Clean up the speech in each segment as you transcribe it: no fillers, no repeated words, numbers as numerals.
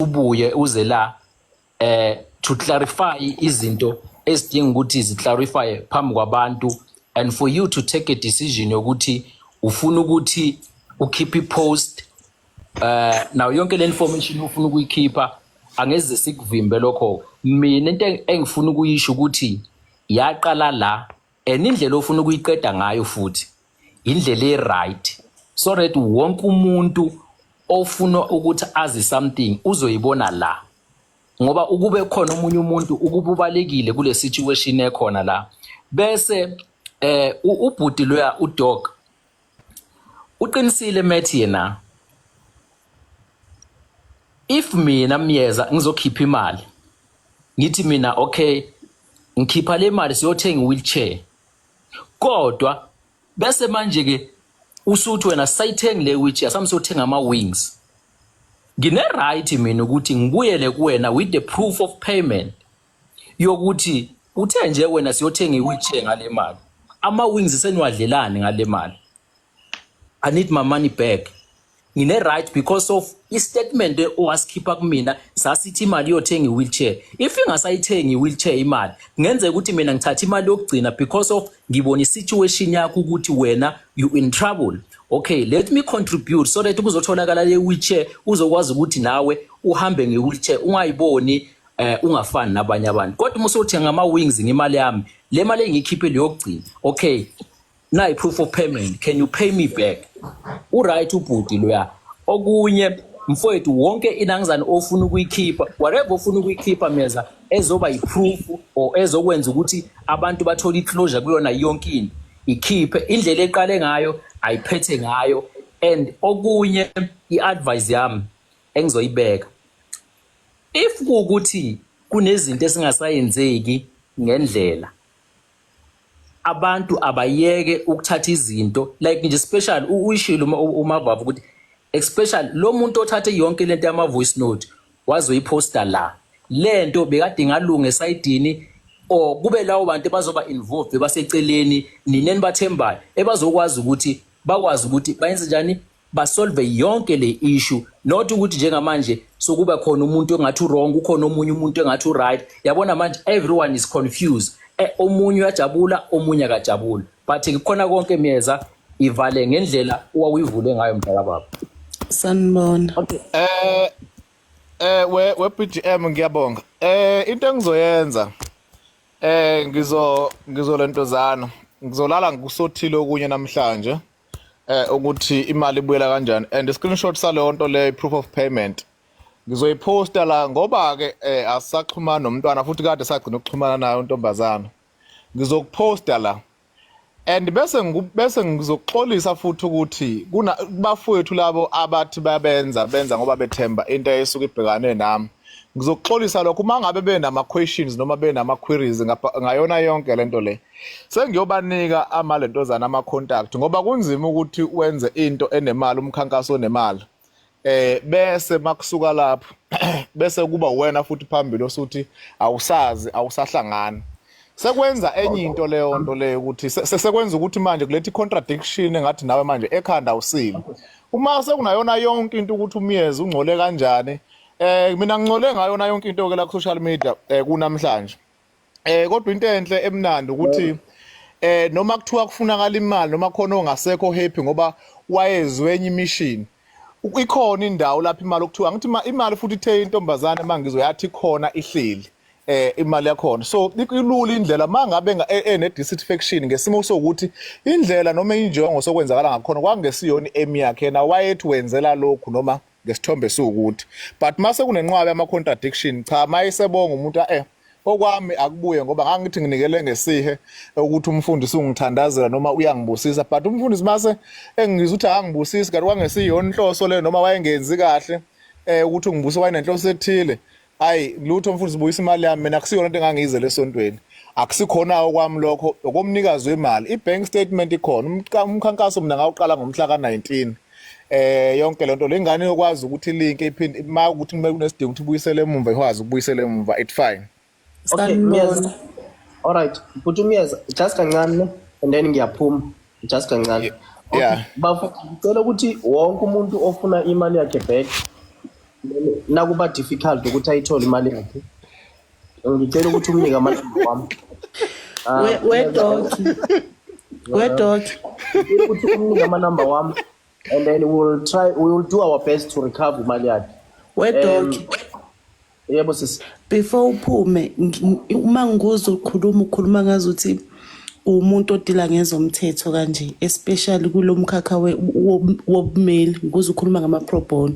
Ubuye uze la to clarify izinto ezidinga ukuthi ziclarify phambi kwabantu and for you to take a decision yokuthi ufuna ukuthi ukhiphe ipost now, yonke le information ufuna ukuyikhipha, angeze sikuvimbe lokho. Mina into engifuna ukuyisho ukuthi yaqala la and indlela ofuna ukuyiqeda ngayo futhi indlela e-right, so that wonke umuntu ofuna ukuthi azi something uzoyibona la, ngoba ukube khona omunye umuntu ukuba ubalekile kule situation ekhona la. Bese ubhuti loya udog uqinisile methi yena, if mina Myeza ngizokhipha imali, ngithi mina, okay, ngikhipha le mali siyothenga i-wheelchair, kodwa bese manje ke usuthi wena sayithengi le wheelchair, sami siyothenga ama-wings, ngine right mina ukuthi ngibuyele kuwena with the proof of payment yokuthi uthe nje wena siyothenga i-wheelchair ngale mali, ama-wings seniwadlelani ngale mali? I need my money back. Ngine right because of i-statement owasikhipha kumina sasithi imali iyothenga i-wheelchair. If ingasayithengi i-wheelchair imali, kungenzeka ukuthi mina ngithatha imali yokugcina because of ngibona i-situation yakho ukuthi wena you in trouble. Okay, let me contribute so that kuzotholakala le wheelchair, uzokwazi ukuthi nawe uhambe nge-wheelchair, ungayiboni ungafani nabanye abantu. Kodwa uma usothenga ama-wings ngemali yami, le mali engiyikhiphe leyokugcina, okay, nayi proof of payment, can you pay me back? Uright ubhuti loya. Okunye mfowethu, wonke inangizane ofuna ukuyikhipha, whatever ofuna ukuyikhipha Meza, ezoba yi-proof or ezokwenza ukuthi abantu bathole i-closure kuyona yonke into, ikhiphe indlela eqale ngayo, ayiphethe ngayo. And okunye, i-advice yami engizoyibeka, if kuwukuthi kunezinto esingasayenzeki ngendlela, abantu abayeke ukuthatha izinto like nje special uyishilo uMavavu ukuthi especially lo muntu othathe yonke lento yama voice note wazoyiposta la, lento bekade ingalunga esayidini or kube lawo bantu bazoba involved baseceleni nina enibathembayo, ebazokwazi ukuthi bakwazi ukuthi bayenze njani, basolve yonke le issue, not ukuthi njengamanje sokuba khona umuntu engathi wrong, ukhona omunye umuntu engathi right. Yabona manje everyone is confused, omunye uyajabula, omunye akajabuli. But kukhona konke, Myeza, ivale ngendlela owawuyivule ngayo, mntaka baba. Sanibona. Okay. We BGM, ngiyabonga. Into engizoyenza, ngizolentozana. Ngizolala ngikusothile okunye namhlanje. Ukuthi imali ibuyela kanjani and screenshot saleyo nto leyo, proof of payment, ngizoyiposta la ngoba ke asaxhumana nomntwana futhi kade sagcina ukuxhumana nayo intombazana. Ngizokuposta la and bese ngizokuxolisa futhi ukuthi kuna bafowethu labo abathi babenza benza ngoba bethemba into esuke ibhekane nami. Ngizokuxolisa lokho uma ngabe benama questions noma benama queries ngayona yonke lento le, sengiyobanika amalentozana, ama contact, ngoba kunzima ukuthi wenze into enemali, umkhankaso onemali, bese makusuka lapho bese kuba wena futhi phambili osuthi awusazi, awusahlangani, sekwenza enye into leyo nto leyo ukuthi sekwenza ukuthi manje kuletha i-contradiction engathi nawe manje ekhanda awusile uma sekunayona yonke into ukuthi uMyeza ungcole kanjani. Mina ngingcole ngayona yonke into ke la ku social media kunamhlanje, kodwa into enhle emnandi ukuthi noma kuthiwa kufunakala imali noma khona ongasekho happy ngoba wayezwe enye mission, ikhona indawo lapho imali okuthiwa ngithi imali futhi ithe intombazane mangizwe yathi khona ihleli imali yakhona. So ilula indlela mangabe ene dissatisfaction ngesimo sokuthi indlela noma injongo sokwenzakala ngakhona kwangesiyona emi yakhe, yena wayethi wenzela lokhu noma ngesithombe siwukuthi, but mase kunenqwaba yama contradiction, cha, mayisebonga umuntu, okwami akubuye ngoba ngangithi nginikele ngesihe ukuthi umfundisi ungithandazela noma uyangibusisa, but umfundisi mase engizwa ukuthi akangibusisi kanti kwangesiyona inhloso le noma wayengenzi kahle ukuthi ungibuse, wayenenhloso ethile. Hayi lutho mfundisi, buyisa imali yami, mina akusiyona into engangiyizele esontweni, akusikhona okwami lokho, okomnikazi wemali, i-bank statement ikhona. Umkhankaso mina ngawuqala ngomhla ka-19. Yonke lento le ngane yokwazi ukuthi link iphinde uma ukuthi kumele kunesidingo ukuthi ibuyisele emumva, ikwazi ukubuyisela emumva, it fine. Okay, Myeza. Sanibona. Alright, but uMyeza just kancane ne and then ngiyaphuma just kancane. Okay, Yeah. bafo, ngicela ukuthi wonke umuntu ofuna imali yakhe back Nakuba difficult ukuthi ayithole imali yakhe, ngicela ukuthi umnike amanamba wami. Ah, We doc, we doc. Ngicela ukuthi umnike amanamba wami and then we will do our best to recover imali yakhe. We doc. Yebo, sisi. Before uphume, uma ngikuzwa ukhuluma, ukhuluma ngazuthi umuntu odila ngezomthetho kanje, especially kulo mkhakha wobumeli, ngikuze ukhuluma ngama-pro bono.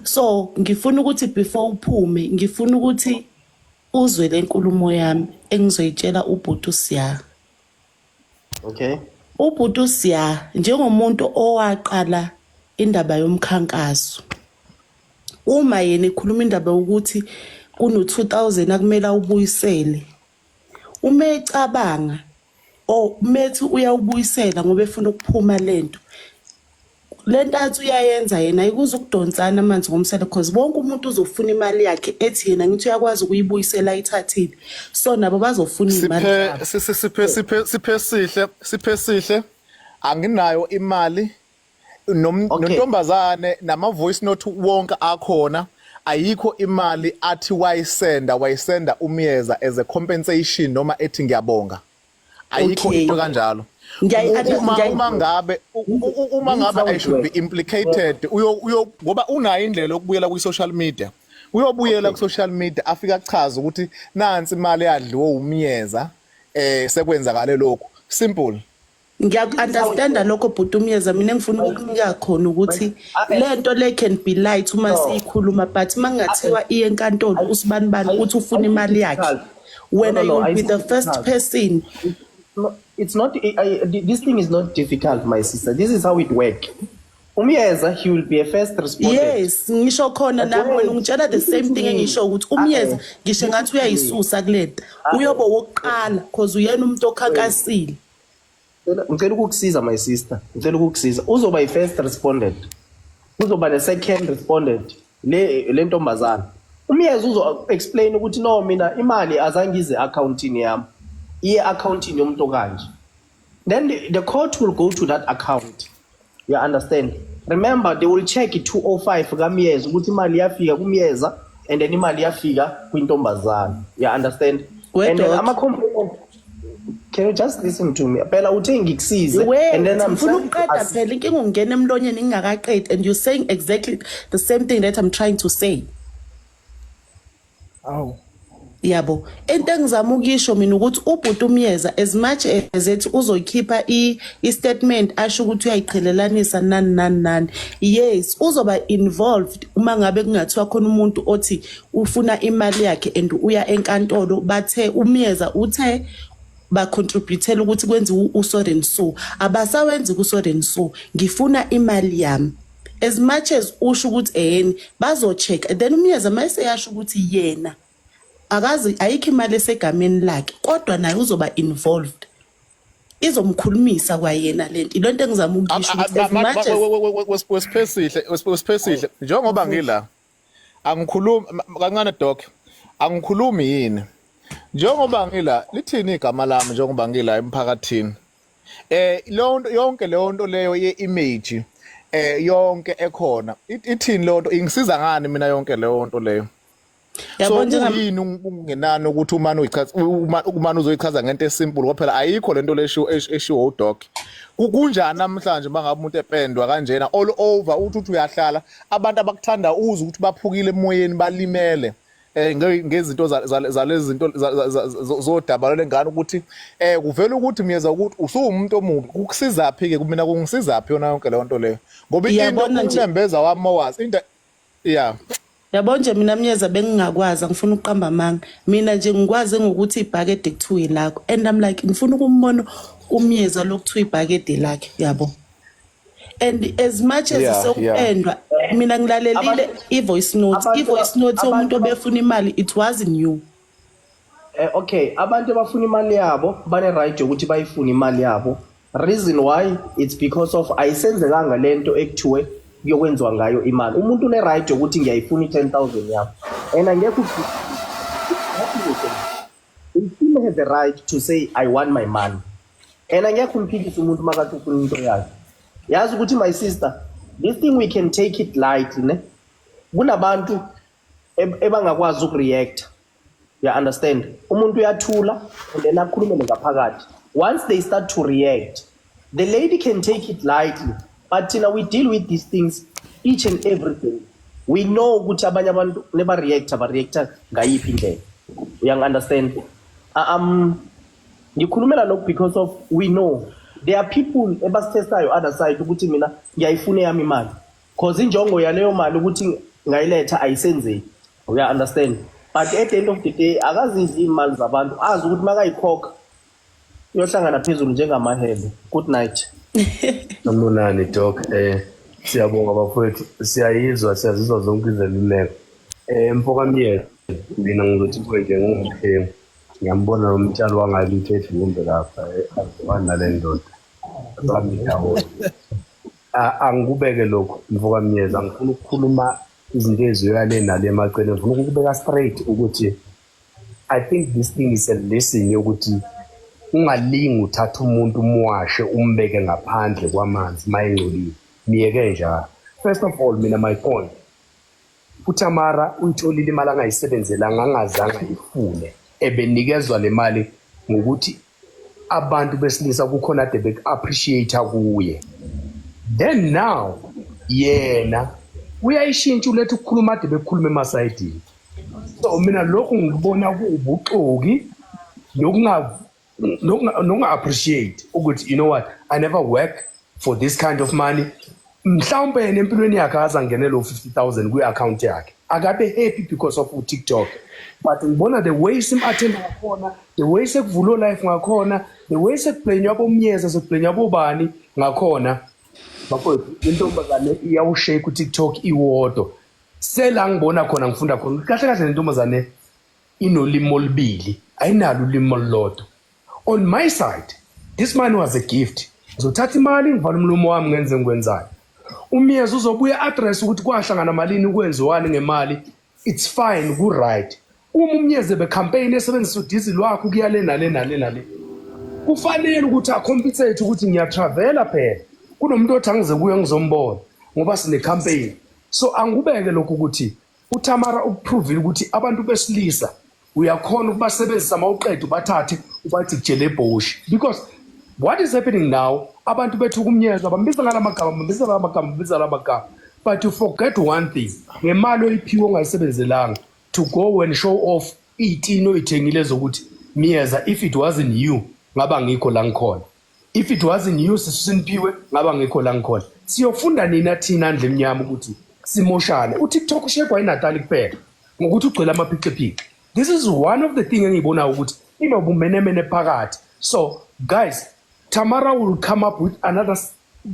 So ngifuna ukuthi before uphume, ngifuna ukuthi uzwe le nkulumo yami engizoyitshela ubhuti uSiya. Okay. Ubhuti uSiya, njengomuntu owaqala indaba yomkhankaso, uma yena ekhuluma indaba yokuthi kuno-2000 akumele awubuyisele, uma ecabanga or methi uyawubuyisela ngoba efuna ukuphuma, lento lento athi uyayenza yena ayikuze ukudonsana amanzi ngomsele, because wonke umuntu uzofuna imali yakhe ethi yena ngithi uyakwazi ukuyibuyisela ayithathile, so nabo bazofuna iy'mali Siphe zabo. Siphe siphe siphe sihle, siphe sihle, anginayo imali. Nontombazane nama voice note wonke akhona, ayikho imali athi wayisenda, wayisenda uMyeza as a compensation noma ethi ngiyabonga, ayikho into kanjalo. Uma uma ngabe uma ngabe I should be implicated, uyo ngoba unayo indlela yokubuyela kwi social media, uyobuyela ku social media afika achaze ukuthi nansi imali yadliwe uMyeza, sekwenzakale lokhu, simple. Ngiyaku-understanda lokho, bhuti uMyeza. Mina engifuna ukukunika khona ukuthi le nto le can be light uma No. siyikhuluma, but uma kungathiwa iye enkantolo, usibani bani uthi ufuna imali yakhe, wena No, no, you will be the first difficult. person. No, it's not. This thing is not difficult, my sister. This is how it works. UMyeza, he will be a first respondent. Yes, ngisho khona nami wena ungitshela the same thing engisho ukuthi uMyeza, ngisho ngathi uyayisusa kulento, uyobe wokuqala cause uyena umuntu okhankasile. Ngicela ukukusiza, my sister. Ngicela ukukusiza. Uzoba i-first respondent. Kuzoba ne-second respondent. Le ntombazana. UMyeza uzo explain ukuthi no, mina imali azange ize accountini yami. Iye accountini yomuntu kanje. Then the court will go to that account. You understand? Remember, they will check i-205 kaMyeza ukuthi imali iyafika kuMyeza and then imali iyafika kwintombazana. You understand? And then Wedot. ama-complainant. Can you just listen to me? Phela uthe ngikusize Wait, and then I'm ngifuna trying to ukuqeda phela. Inkinga ungena emlonyeni ngingakaqedi and you're saying exactly the same thing that I'm trying to say. Awu. Yabo, into engizama ukuyisho mina ukuthi ubhuti uMyeza, as much as ethi uzokhipha i-statement asho ukuthi uyayiqhelelanisa nani nani nani, yes, uzoba involved uma ngabe kungathiwa khona umuntu othi ufuna imali yakhe and uya enkantolo, bathe uMyeza uthe bacontributela ukuthi kwenziwe u-so and so, abasawenzi ku-so and so, ngifuna imali yami. As much as usho ukuthi eheni bazo-check, then uMyeza mayeseyasho ukuthi yena akazi, ayikho imali esegameni lakhe, kodwa naye uzoba involved, izomkhulumisa kwayena lento. Ilento engizama ukuyisho ukuthi as much as Wesiphesihle, wesiphesihle, njengoba ngila angikhulumi kancane, doc, angikhulumi yini njengoba ngila, lithini igama lami njengoba ngila emphakathini? Leyo nto yonke, leyo nto leyo ye-image yonke ekhona, ithini leyo nto? Ingisiza ngani mina yonke leyo nto leyo? So Yabo, kuyini ungenani ukuthi umane uyichaza, umane uzoyichaza ngento esimple, ngoba phela ayikho lento leshiwo eshiwo udoc. Kunjani namhlanje mangabe umuntu ependwa kanjena all over, uthi uyahlala, abantu abakuthanda uze ukuthi baphukile emoyeni, balimele ngezinto zalezi zinto zodaba lengane, ukuthi kuvela ukuthi Myeza ukuthi usuwumuntu omubi, kukusizaphi ke kumina? Kungisizaphi yona yonke leyo nto leyo? Ngoba into Iyabona nje- unembeza wami owazi into, yeah. Yabo nje, mina Myeza bengingakwazi, angifuna ukuqamba amanga, mina nje ngikwazi ngokuthi ibhakede kuthiwa ilakho and I'm like, ngifuna ukumbona uMyeza lokuthiwa ibhakede lakhe, yabo. And as much as sokupendwa, mina ngilalelile i-voice note, i-voice note yomuntu obefuna imali, it wasn't you. Okay, abantu abafuna imali yabo bane right yokuthi bayifune imali yabo. Reason why, it's because of ayisenzekanga lento ekuthiwe kuyokwenziwa ngayo imali. Umuntu une right yokuthi ngiyayifuna i-10,000 yami. And angekho, they still have the right to say, "I want my money." And angekho umphikise umuntu makathi ufuna into yakhe. Yazi ukuthi, my sister, This thing we can take it lightly, ne? Kunabantu ebangakwazi ukureact, you understand? Umuntu uyathula and then akhulumele ngaphakathi. Once they start to react, the lady can take it lightly, but thina we deal with these things each and every day. We know ukuthi abanye abantu neba-reacta, ba-reacta ngayiphi indlela, uyangi-understand? Ngikhulumela lokhu because of we know there are people ebasitestayo other side ukuthi mina ngiyayifuna eyami imali, 'cause injongo yaleyo mali ukuthi ngayiletha ayisenzeki, uya understand? But at the end of the day akazidli iy'mali zabantu, azi ukuthi makayikhokha uyohlangana phezulu njengamahele. Good night. Sanibonani, Doc. Siyabonga bafowethu. Siyayizwa, siyazizwa zonke izeluleko. Mfoka Myeza, mina ngizothi kuwe nje ngumkhengu. Ngiyambona lo mtshalo wangakithi edumbe lapha, azwani nale ndoda. Bami ndawonye. Angikubeke lokhu, mfoka Myeza, ngifuna ukukhuluma izinto eziyoya le nale emaceleni. Ngifuna ukubeka straight ukuthi I think this thing is a lesson yokuthi ungalingi uthatha umuntu umwashe, umbeke ngaphandle kwamanzi mayengcolile, miyeke njalo. First of all, mina my point, uTamara uyitholile imali angayisebenzelanga, angazange ayifune, ebenikezwa le mali ngokuthi abantu besilisa kukhona ade beku-appreciate kuye. Then now yena uyayishintsha, uletha ukukhuluma ade bekukhuluma emasayidini. So mina lokhu ngikubona kuwubuxoki nokunga-appreciate ukuthi, you know what, I never work for this kind of money. Mhlawumbe yena empilweni yakhe akaze angene lo 50,000 kwi-account yakhe, akabe happy because of uTikTok. But ngibona the way sim-attenda ngakhona, the way sekuvulwe live ngakhona, the way sekublenywa aboMyeza, sekublenywa abobani ngakhona, bafowethu, intombazane iyawushake uTikTok iwodwa. Sela ngibona khona, ngifunda khona kahle kahle, lentombazane inolimi olubili, ayinalo ulimi olulodwa. On my side, this money was a gift. Ngizothatha imali, ngivala umlomo wami, ngenze ngikwenzayo. UMyeza uzobuya address ukuthi kwahlangana malini, kwenziwani ngemali. It's fine, ku-right. Uma uMyeza becampaign esebenzisa udizili wakhe ukuya le nale nale nale, kufanele ukuthi acompensate ukuthi ngiyatravela phela, kunomuntu othi angize kuye ngizombona ngoba sine-campaign. So angikubeke lokhu ukuthi uTamara ukuprovile ukuthi abantu besilisa uyakhona ukubasebenzisa, mawuqeda ubathathe ubathi kujele ebhoshi. Because what is happening now, abantu bethu kuMyeza bambiza ngala magama, bambiza ngala magama, bambiza ngala magama, but you forget one thing: ngemali oyiphiwe ongayisebenzelanga, to go and show off iy'tini oyithengile zokuthi, "Myeza, if it wasn't you ngaba ngikho la ngikhona. If it wasn't you, sisusiniphiwe, ngaba ngikho la ngikhona." Siyofunda nina thina ndle emnyama ukuthi simoshane. UTikTok ushekwa iNatali kuphela ngokuthi ugcwele amaphixiphixi. This is one of the thing engiyibonayo ukuthi inobumenemene phakathi. So guys, Tamara will come up with another,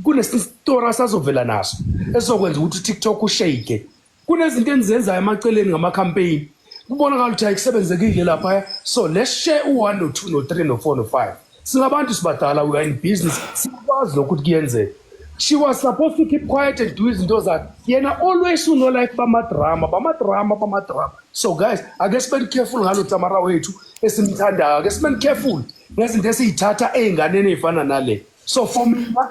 kunesistori asazovela naso esizokwenza ukuthi uTikTok ushake. Kunezinto enizenzayo emaceleni ngama-campaign, kubonakala ukuthi ayikusebenzekile laphaya. So let's share u-1, no-2, no-3, no-4, no-5. Singabantu sibadala, we are in business, siyakwazi lokhu ukuthi kuyenzeka. She was supposed to keep quiet and do izinto zakhe. Yena always uno-life bamadrama, bamadrama, bamadrama. So guys, ake sibe careful ngalo Tamara wethu esimthandayo. Ake sibe careful ngezinto esiyithatha ey'nganeni ey'fana nale. So for mina,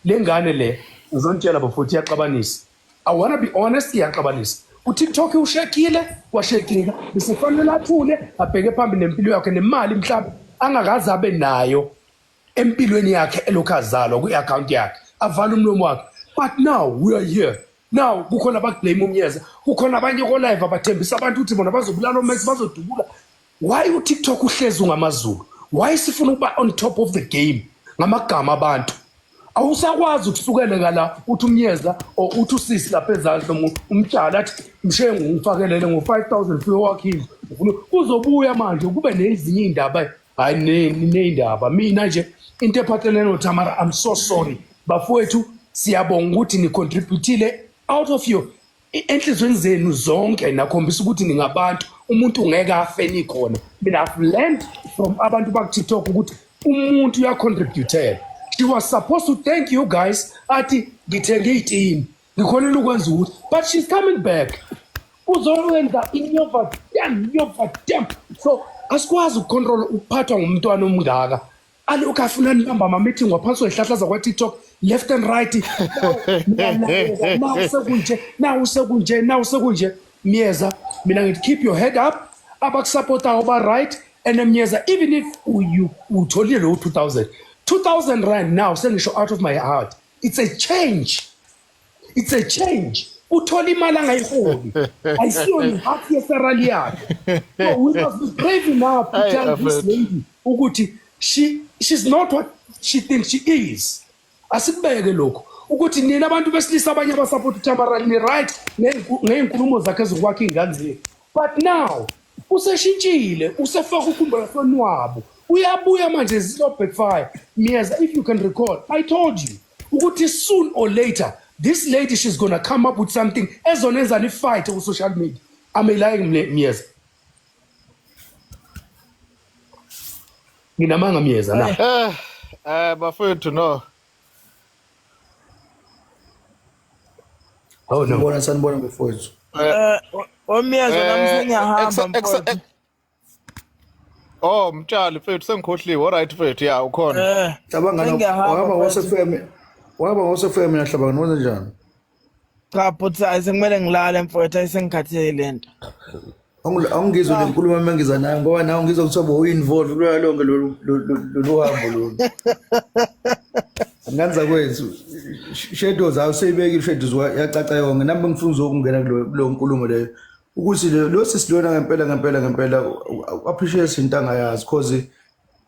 le ngane le, ngizonitshela bafowethu, iyaxabanisa. I wanna be honest, iyaxabanisa. UTikTok ushekile, washekile, bese kufanele athule, abheke phambili nempilo yakhe, nemali mhlawumbe angakaze abe nayo empilweni yakhe elokhu azalwa kwi-akhawunti yakhe, avale umlomo wakhe. But now we are here, now kukhona abakublame uMyeza, kukhona abanye ko-live abathembisa abantu ukuthi bona bazobulala oMax, bazodubula. Why uTikTok uhlezi ungamaZulu? Why sifuna ukuba on top of the game ngamagama abantu? Awusakwazi ukusukeleka la uthi uMyeza or uthi usisi lapha ezansi noma umtshali athi, "Mshengu, ngifakelele ngo-5000, fike wakhile." Kuzobuya manje kube nezinye iy'ndaba. Hhayi, ney'ndaba. Mina nje into ephathelene noTamara, I'm so sorry bafowethu. Siyabonga ukuthi nicontributile out of your enhliziyweni zenu zonke, nakhombisa ukuthi ningabantu. Umuntu ngeke afe nikhona. Mina I've learned from abantu baku-TikTok ukuthi umuntu uyacontributela. She was supposed to thank you guys, athi, "Ngithenge iy'tini, ngikhonela ukwenza ukuthi." But she's coming back, uzokwenza inyova dam, nyova dam. So asikwazi ukucontrol ukuphathwa ngumntwana omngaka. Alokhu afuna nibamba ama-meeting waphansi kwezihlahla zakwa-TikTok left and right. Now sekunje, now sekunje, now sekunje. Myeza, mina ngithi keep your head up. Abakusupportayo ba-right. And Myeza, even if you utholile lo 2000, 2000 rand now sengisho out of my heart. It's a change. It's a change. Uthola imali angayiholi. Ayisiyo ni-half yesalary yakhe. So we must be brave enough to Hey, tell this Alfred. lady ukuthi she's not what she thinks she is. Asikubeke lokho ukuthi nina abantu besilisa abanye abasupport uTamara ni right ngey'nkulumo zakhe zokwakha iy'ngane zethu. But now useshintshile, usefaka ukhumbula sonwabo. Uyabuya manje zilo backfire. Myeza, if you can recall, I told you ukuthi soon or later this lady, she's gonna come up with something ezonenza ni fight ku social media. Am I lying, Myeza? Nginamanga Myeza na? Bafethu no. Oh no. Sanibona, sanibona bafowethu. Omyeza nami sengiyahamba mfowethu. Oh Mtshali mfethu sengikhohliwe. Alright mfethu, ya ukhona. Hlabangana Sengiyahamba wahamba mfowethu. ngosefem. Wahamba ngosefem mina Hlabangana, wenze njani? Cha bhuti, hayi sekumele ngilale mfowethu, hayi sengikhathele lento. Awungizwe le nkulumo engiza nayo ngoba nawe ngizwa kuthiwa bowu-involve kulo lonke lolu hambo lolu. Anganza kwethu Shadows awuseyibekile Shadows yacaca yonke nami ngifuna ukungena kulo nkulumo leyo ukuthi lo sisi lona ngempela ngempela ngempela appreciate into angayazi cause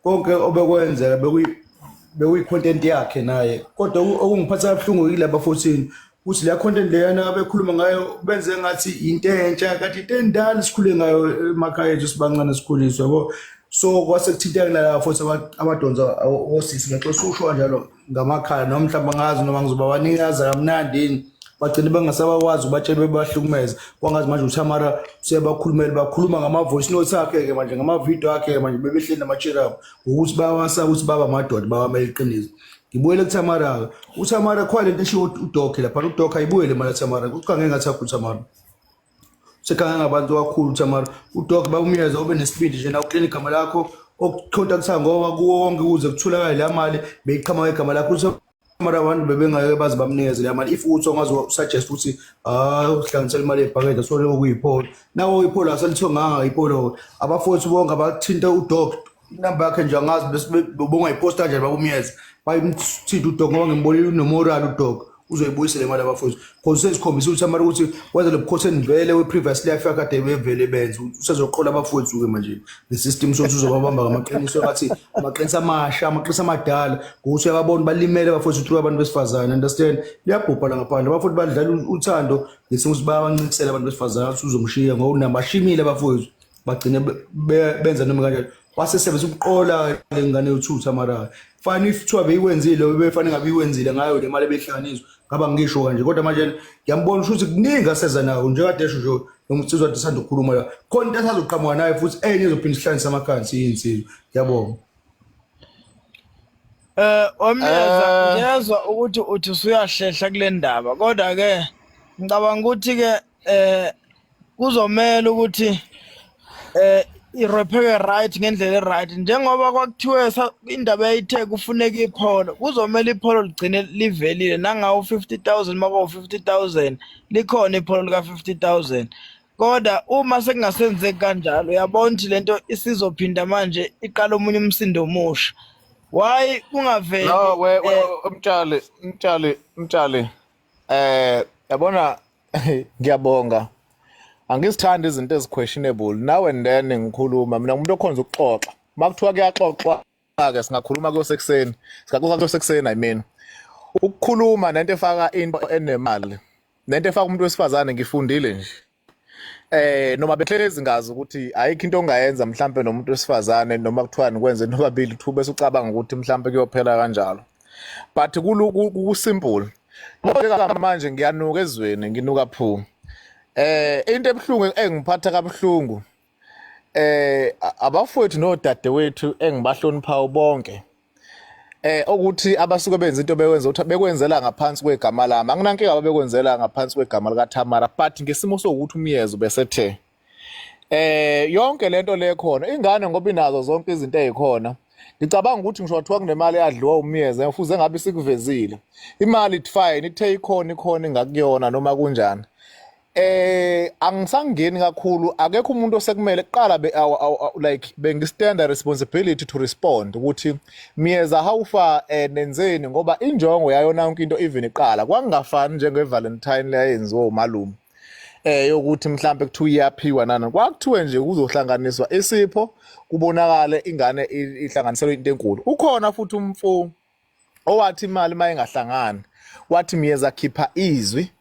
konke obekwenzeka bekuyi content yakhe naye, kodwa okungiphatha kabuhlungu yilaba 14 ukuthi la content leyana abekhuluma ngayo benze ngathi into entsha, kanti into endala sikhule ngayo emakhaya ethu sibancane sikhuliswa yabo. So kwase kuthinteka nalaba futhi abadonsa osisi ngaxoxa usho kanjalo ngamakhala noma mhlawumbe angazi noma ngizobabanikaza kamnandi yini, bagcine bengasabakwazi ubatshela bebahlukumeza. Kwangazi manje uTamara useyabakhulumela, bakhuluma ngama-voice notes akhe-ke manje, ngama-video akhe-ke manje, bebehleli nama-cheer up ngokuthi bayawasaba ukuthi baba amadoda bawamele iqiniso. Ngibuyele kuTamara-ke, uTamara khona lento eshiwo uDokhe lapha, uDokhe ayibuyele mali yaTamara, uqange ngathi akho uTamara sekhange ngabantu kakhulu uTamara. uDokhe bawumyeza ube nesibindi nje nawe uklina igama lakho okucontactha ngoba kuwo wonke ukuze kutholakale la mali beyiqhamuka igama lakho. Mara abantu bebengeke baze bamnikeze leya mali if uthi ongaze usuggest ukuthi ah uhlanganisela imali ebhakede so okuyipholo nawo ipholo aselithonganga ipholo. Abafowethu bonke abathinta uDog, inamba yakhe nje angazi bese bongayiposta kanjani, babumyeza bayimthinta uDog ngoba ngimbonile unomoral uDog uzoyibuyisela le mali abafowethu cause sezikhombisa ukuthi amara ukuthi wenza lo bukhotheni vele we-previous life yakhe kade bevele benza usezoqola abafowethu-ke manje ne-system sokuthi uzobabamba ngamaqiniso ngathi amaqiniso amasha amaqiniso amadala ngokuthi uyababona balimele abafowethu through abantu besifazane, understand? Liyabhubha la ngaphandle abafowethu badlala uthando ngesimo ukuthi bayabancintisela abantu besifazane ukuthi uzomshiya ngoba unabashimile abafowethu bagcine benza noma kanjani wasesebenzisa ubuqola le ngane yothutha. Mara fine if kuthiwa beyikwenzile befanele ngabe ikwenzile ngayo le mali ebehlanganiswa ngaba ngisho kanje, kodwa manje ngiyambona ukuthi kuningi aseza nawo njengade esho nje nomsizwa kade sanda ukukhuluma la khona into asazoqhamuka nayo futhi enye ezophinda ihlanganise amakhansi iyinsizwa. Ngiyabonga. Omyeza ngiyezwa ukuthi uthi usuyahlehla kule ndaba, kodwa ke ngicabanga ukuthi ke kuzomela ukuthi irepheke right ngendlela e-right njengoba kwakuthiwe indaba yayithe kufuneka ipholo, kuzomela ipholo ligcine livelile nangawo 50,000 makuwu 50,000 likhona ipholo lika 50,000. Kodwa uma sekungasenzeki kanjalo uyabona ukuthi lento isizophinda manje iqala omunye umsindo omusha. Why kungaveli? No we Mtshali Mtshali Mtshali, yabona ngiyabonga, angisithandi izinto ezi-questionable now and then. Ngikhuluma mina ngumuntu okhonza ukuxoxa, makuthiwa kuyaxoxwa ke singakhuluma kuyosekuseni, singaxoxa kuyosekuseni. I mean ukukhuluma nento efaka into enemali nento efaka umuntu wesifazane. Ngifundile nje noma behlezi ngazi ukuthi ayikho into ongayenza mhlambe nomuntu wesifazane noma kuthiwa nikwenze nobabili thu bese ucabanga ukuthi mhlambe kuyophela kanjalo, but ku simple manje ngiyanuka ezweni, nginuka phu. Into ebuhlungu engiphatha kabuhlungu abafowethu nodadewethu engibahloniphayo bonke ukuthi abasuke benza into bekwenza ukuthi bekwenzela ngaphansi kwegama lami, anginankinga ababekwenzela ngaphansi kwegama lika Tamara, but ngesimo sokuthi umyezo besethe yonke lento le khona ingane ngoba inazo zonke izinto ezikhona. Ngicabanga ukuthi ngisho kwathiwa kunemali eyadliwa uMyeza fuze ngabe sikuvezile. Imali it fine, ithe ikhona ikhona ingakuyona noma kunjani. Angisangeni kakhulu, akekho umuntu osekumele kuqala be like bengistand responsibility to respond ukuthi Myeza how far nenzeni, ngoba injongo yayona yonke into even iqala kwakungafani njenge Valentine leyayenziwa umalume yokuthi mhlambe kuthiwa iyaphiwa nana, kwakuthiwe nje kuzohlanganiswa isipho kubonakale ingane ihlanganiselwe into enkulu. Ukhona futhi umfo owathi imali mayingahlangani, wathi Myeza khipha izwi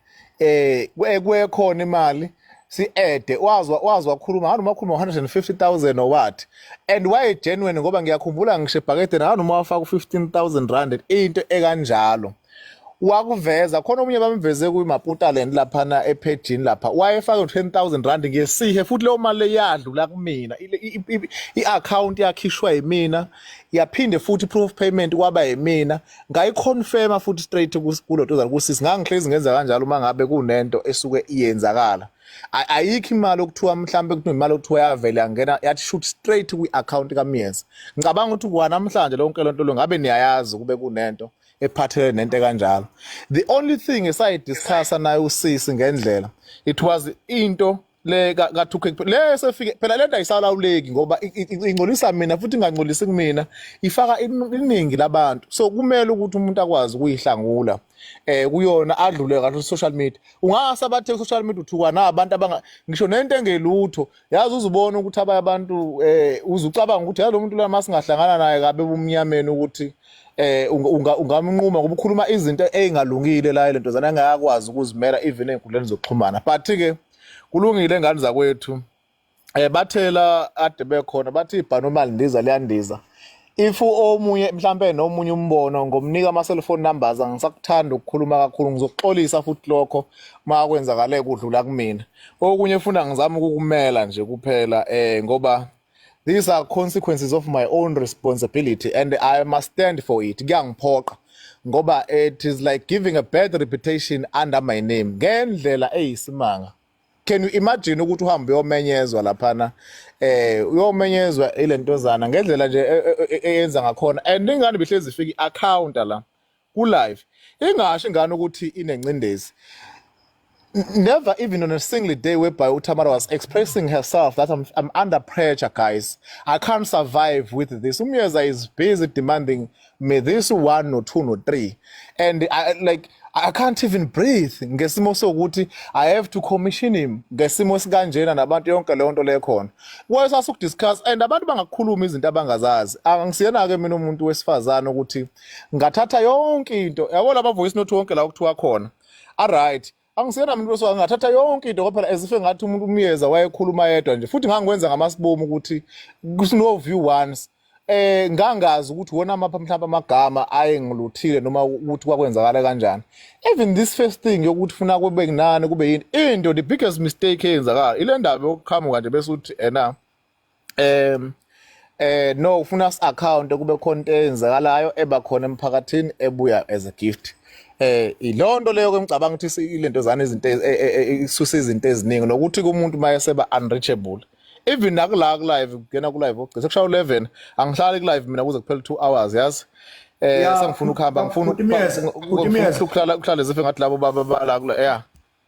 kwekhona imali si-ede, wazwa wakhuluma ngani, uma khuluma 150,000 or what, and waye genuine ngoba ngiyakhumbula ngisho ebhakedeni ngani uma wafaka u-15,000 rand into ekanjalo wakuveza khona. Omunye bamveze kwiMaputaland laphana ephejini lapha, wayefaka u-10,000 rand ngesihe, futhi leyo mali leyadlula kumina, i-account yakhishwa yimina, yaphinde futhi proof of payment kwaba yimina, ngayiconfirma futhi straight kulo kusisi. Ngangihlezi ngenza kanjalo uma ngabe kunento esuke iyenzakala. Ayikho imali okuthiwa mhlambe kuthiwa imali okuthiwa yavele yangena yathi shoot straight kwi-account kaMyeza. Ngicabanga ukuthi kwa namhlanje lonke lonto lo ngabe niyayazi kube kunento ephathelene nento kanjalo. The only thing esayidiscussa nayo usisi ngendlela, it was into le ka 2K le esefike phela, lento ayisalawuleki ngoba ingcolisa mina futhi ingangcolisi kumina, ifaka iningi labantu, so kumele ukuthi umuntu akwazi ukuyihlangula kuyona, adlule kahle social media. Ungase abathe social media uthuka nabantu abanga ngisho nento engelutho, yazi uzubona ukuthi abanye abantu uzucabanga ukuthi yalo muntu la masingahlangana naye kabe bumnyameni ukuthi ungamnquma ngoba ukhuluma izinto ezingalungile la, lento zana engakwazi ukuzimela even ey'nkundleni zokuxhumana. But ke kulungile, ngane zakwethu, bathela ade bekhona bathi ibhano lindiza liyandiza. If omunye mhlambe nomunye umbono ngomnika ama cellphone numbers, angisakuthanda ukukhuluma kakhulu, ngizokuxolisa futhi lokho makwenzakale kudlula kumina. Okunye funa ngizama ukukumela nje kuphela ngoba these are consequences of my own responsibility and I must stand for it. Kuyangiphoqa ngoba it is like giving a bad reputation under my name ngendlela eyisimanga. Can you imagine ukuthi uhambe uyomenyezwa laphana, uyomenyezwa ilentozana ngendlela nje eyenza ngakhona, and ingane bihlezi ifika i-account la ku live, ingasho ingane ukuthi inencindezi. Never even on a single day whereby uTamara was expressing herself that I'm under pressure, guys, I can't survive with this. UMyeza is busy demanding me this one no two no three and I like I can't even breathe ngesimo sokuthi I have to commission him ngesimo sikanjena nabantu yonke leyo nto lekhona wayesasukudiscuss, and abantu bangakhuluma izinto abangazazi. Angisiyena ke mina umuntu wesifazane ukuthi ngathatha yonke into, yabo, laba voice note wonke la okuthiwa khona alright, angisiyena umuntu wesifazane ngathatha yonke into ngoba phela ezife ngathi umuntu uMyeza wayekhuluma yedwa nje, futhi ngangikwenza ngamasibomu ukuthi no view once ngangazi ukuthi wona amapha mhlawumbe amagama ayengiluthile noma ukuthi kwakwenzakala kanjani. Even this first thing yokuthi funa kube kunani kube yini into, the biggest mistake eyenzakala ile ndaba yokuqhamuka nje bese uthi ena no ufuna account kube khona into eyenzakalayo eba khona emphakathini ebuya as a gift. Ilonto leyo ke ngicabanga ukuthi ilento zana izinto isusa izinto eziningi nokuthi kumuntu mayeseba unreachable even nakula ku live, kungena ku live ogcina sekushaya 11, angihlali ku live mina kuze kuphele 2 hours, yazi sengifuna ukuhamba, ngifuna ukuhlala ukuhlala zife ngathi labo baba bala kula, yeah.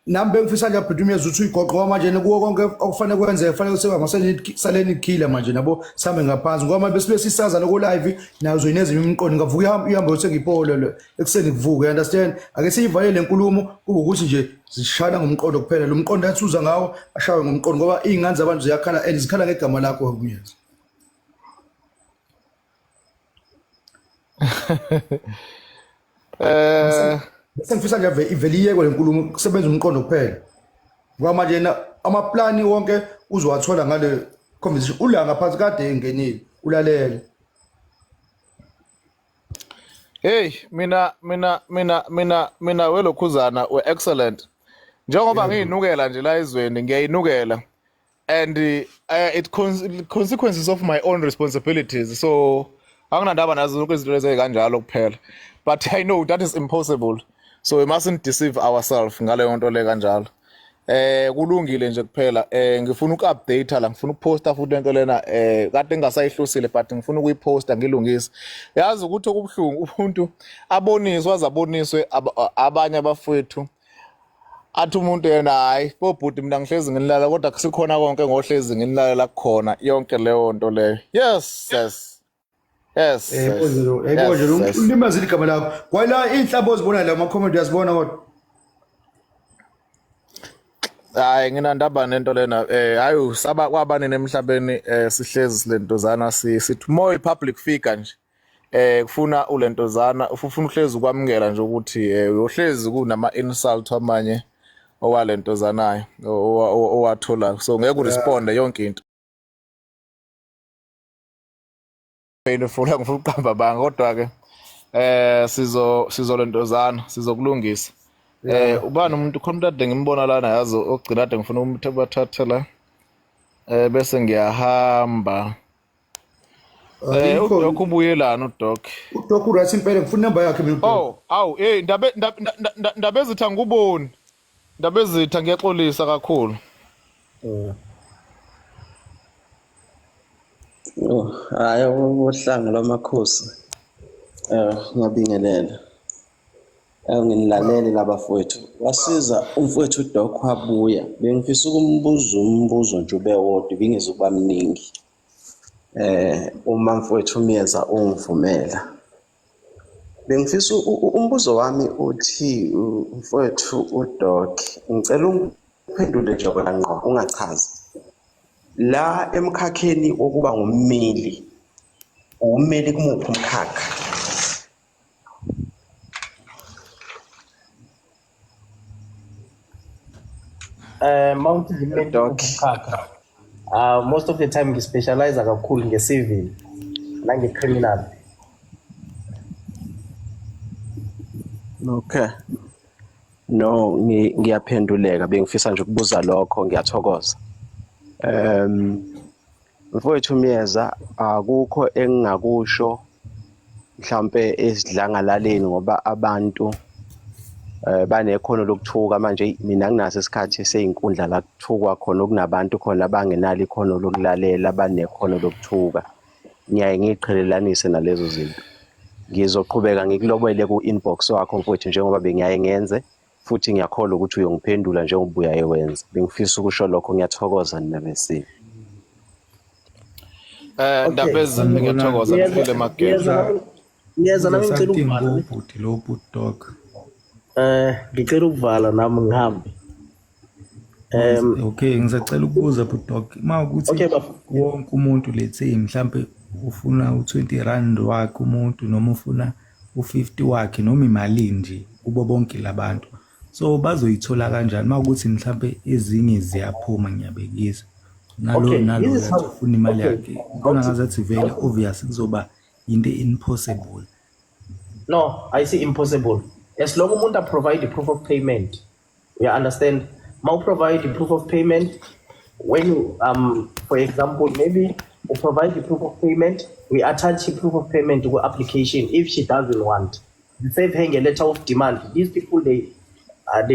Nami bengifisa nje bhuti Myeza ukuthi uyigoqo manje kuwo konke okufanele kwenzeke, kufanele seba masaleni khila manje nabo sihambe ngaphansi ngoba manje besibe sisaza loko live nazo inezinye imiqondo, ngavuka ihambe ihambe yothenga ipolo lo ekuseni kuvuka, you understand? Ake siyivale le nkulumo kube ukuthi nje zishana ngomqondo kuphela, lo mqondo athuza ngawo ashawe ngomqondo ngoba iy'ngane zabantu ziyakhala and zikhala ngegama lakho Myeza. Bese ngifisa nje ivele iyekwe le nkulumo kusebenza umqondo kuphela ngoba manje yena amaplani wonke uzowathola ngale conversation ula ngaphansi kade engenile ulalele. Hey, mina welokhuzana we excellent. Njengoba ngiyinukela nje la ezweni, ngiyayinukela and it consequences of my own responsibilities, so anginandaba nazo zonke izinto lezi kanjalo kuphela, but I know that is impossible, so we mustn't deceive ourselves ngaleyo nto le kanjalo. Kulungile nje kuphela, ngifuna uku-update la, ngifuna ukuposta futhi lento lena, kade ngingasayihlosile, but ngifuna ukuyiposta ngilungise. Yazi ukuthi okubuhlungu, umuntu aboniswe, aze aboniswe abanye abafowethu, athi umuntu yena, "Hayi bobhuti, mina ngihlezi nginilala," kodwa kusikhona konke ngohlezi nginilalela kukhona yonke leyo nto leyo. Yes. Yebo yebo nje, ulimazile igama lakho kwala inhlabo ozibona la ama-comment, uyazibona kodwa. Hayi, nginandaba nento lena. Hayi, usaba kwabanini emhlabeni, sihlezi silentozana, sithi more public figure nje, kufuna ulentozana, ufuna uhlezi ukwamukela nje ukuthi uyohlezi kunama insult amanye owalentozanayo owatholayo, so ngeke uresponde yonke into painful. Ngifuna ukuqamba banga, kodwa ke sizolentozana, sizokulungisa. Ubani umuntu khona, umuntu ade ngimbona lana, yazi, ogcina ade ngifuna ukumbathathela bese ngiyahamba. UDoc ubuyelana uDoc? UDoc uright impela, ngifuna inamba yakhe mina uDoc. Oh, awu, hey, ndabe ndaba ezitha, nguboni ndaba ezitha, ngiyaxolisa kakhulu. Oh, hhayi, uhlanga lwamakhosi. Ngiyabingelela. Nginilalele labafowethu. Wasiza umfowethu uDoc wabuya. Bengifisa ukumbuza umbuzo nje ube wodwa, ibingezukuba mningi. Uma mfowethu Myeza ungivumela. Bengifisa umbuzo wami uthi, mfowethu uDoc, ngicela ungiphendule nje wena ngqo, ungachazi. La emkhakheni wokuba ngummeli, ummeli kumuphi umkhakha? Mawuthi ngimeli Doc. umkhakha. Most of the time ngispecialize kakhulu nge-civil nange-criminal. Okay. No, ngiyaphenduleka, bengifisa nje ukubuza lokho, ngiyathokoza. Mfowethu Myeza, akukho engingakusho mhlambe esidlangalaleni ngoba abantu banekhono lokuthuka. Manje mina nginaso isikhathi seyinkundla la kuthukwa khona, okunabantu khona abangenalo ikhono lokulalela, banekhono lokuthuka. Ngiyaye ngiqhelelanise nalezo zinto. Ngizoqhubeka ngikulobele ku-inbox wakho mfowethu njengoba bengiyaye ngenze, futhi ngiyakholwa ukuthi uyongiphendula njengoba uyaye wenza. Bengifisa ukusho lokho, ngiyathokoza nina besile. Ndaba ezimbi, ngiyathokoza, niphile emageni. Ngiyeza nami, ngicela Something ukuvala. kubhuti lo, bhuti Doc. Ngicela ukuvala nami ngihambe. Okay, ngisacela ukubuza bhuti Doc, uma ukuthi Okay, bafo. wonke umuntu, let's say mhlambe ufuna u20 rand wakhe umuntu, noma ufuna u50 wakhe, noma imali nje kubo bonke labantu, so bazoyithola kanjani uma ukuthi mhlambe ezinye ziyaphuma, ngiyabekisa nalo, nalo This is yathi ufuna imali yakhe, ngibona Awuthi- ngazathi vele obvious kuzoba into impossible. No, I see impossible. As long umuntu provide proof of payment. You understand? Ma provide proof of payment when you for example, maybe you provide the proof of payment, we attach the proof of payment to application. If she doesn't want, we save her a letter of demand. These people, they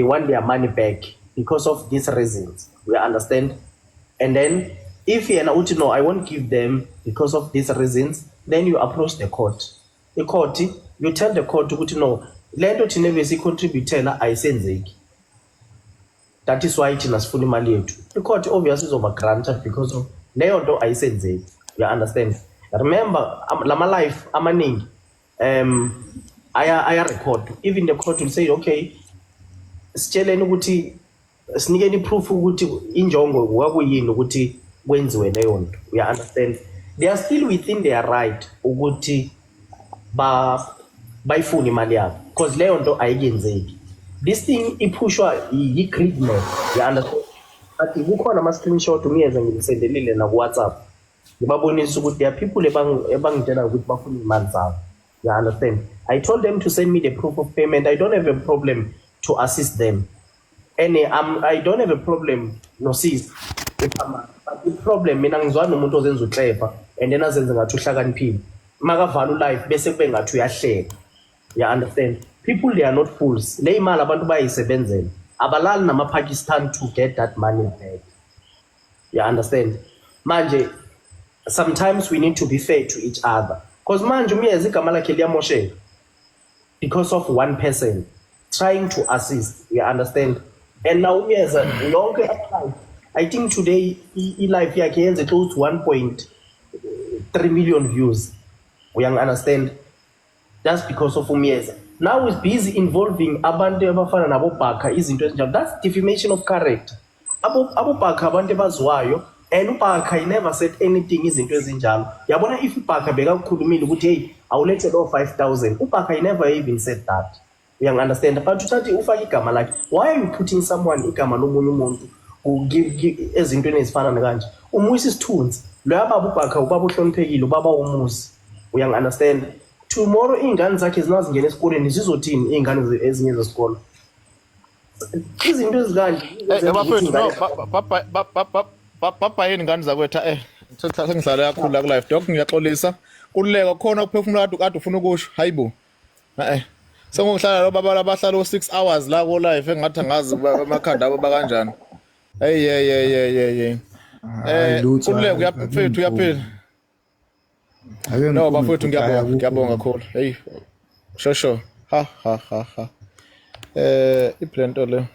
want their money back because of these reasons. We understand? And then if yena uthi, "No, I won't give them because of these reasons," then you approach the court. The court, you tell the court ukuthi no, le nto thina besiyicontributela ayisenzeki. That is why thina sifuna imali yethu. I-court obviously izoba granta because of leyo nto ayisenzeki. You understand? Remember, lama live amaningi aya record. Even the court will say, "Okay, sitsheleni ukuthi, sinikeni proof ukuthi injongo kwakuyini ukuthi kwenziwe leyo nto." You understand? They are still within their right ukuthi ba bayifune imali yabo because leyo nto ayikenzeki. This thing iphushwa yi-greedness, you understand? But kukhona ama-screenshot umyeza ngimsendelile naku-WhatsApp, ngibabonisa ukuthi there are people ebangitshela ukuthi bafuna iy'mali zabo. You understand? I told them to send me the proof of payment. I don't have a problem to assist them and I don't have a problem nosisi, but i-problem mina ngizwana nomuntu ozenza uclever and then azenze ngathi uhlakaniphile, makavala ulive bese kube ngathi uyahleka. You understand? People, they are not fools. Le imali abantu bayayisebenzela. Abalali nama-Pakistan to get that money back. You understand? Manje sometimes we need to be fair to each other, because manje uMyeza igama lakhe liyamosheka because of one person trying to assist. You understand? And now uMyeza yonke, I think today i-live yakhe yenze close to 1.3 million views. Uyangi-understand? Just because of uMyeza now is busy involving abantu abafana nabobhakha, izinto ezinjalo. That's defamation of character. Abobhakha abantu abaziwayo, and uBhakha, he never said anything, izinto ezinjalo. Yabona, if uBhakha bekakukhulumile ukuthi, "Hey, awulethe lo 5000," uBhakha, he never even said that. Uyangi-understand? But uthathe ufake igama lakhe. Why are you putting someone, igama lomunye umuntu ezintweni ezifana nakanje? Umuyisa isithunzi loya baba. UBhakha ubaba uhloniphekile, ubaba womuzi. Uyangi-understand? Tomorrow iy'ngane zakhe zinazingena esikoleni, zizothini iy'ngane ezinye zesikolo? Izinto ezikanje Eh bafethu, no, zenza ukuthi baba yini, ngane zakwethu, sengihlale kakhulu la ku live. Doc, ngiyaxolisa. Kululeka khona ukuphefumula, kade ufuna ukusho. Hayibo, sengokuhlala lo baba labahlala u6 hours la ku live, engathi angazi amakhanda abo bakanjani. Hey, hey, hey, hey, hey, hey. Hayi, lutho. Kululeka, Ake mfethu, uyaphila? Ake No, ngiphume bafethu, bhuti, hhayi, ngiyabonga, akukho. ngiyabonga kakhulu. Hey, sho sho, ha ha ha ha, iplento le.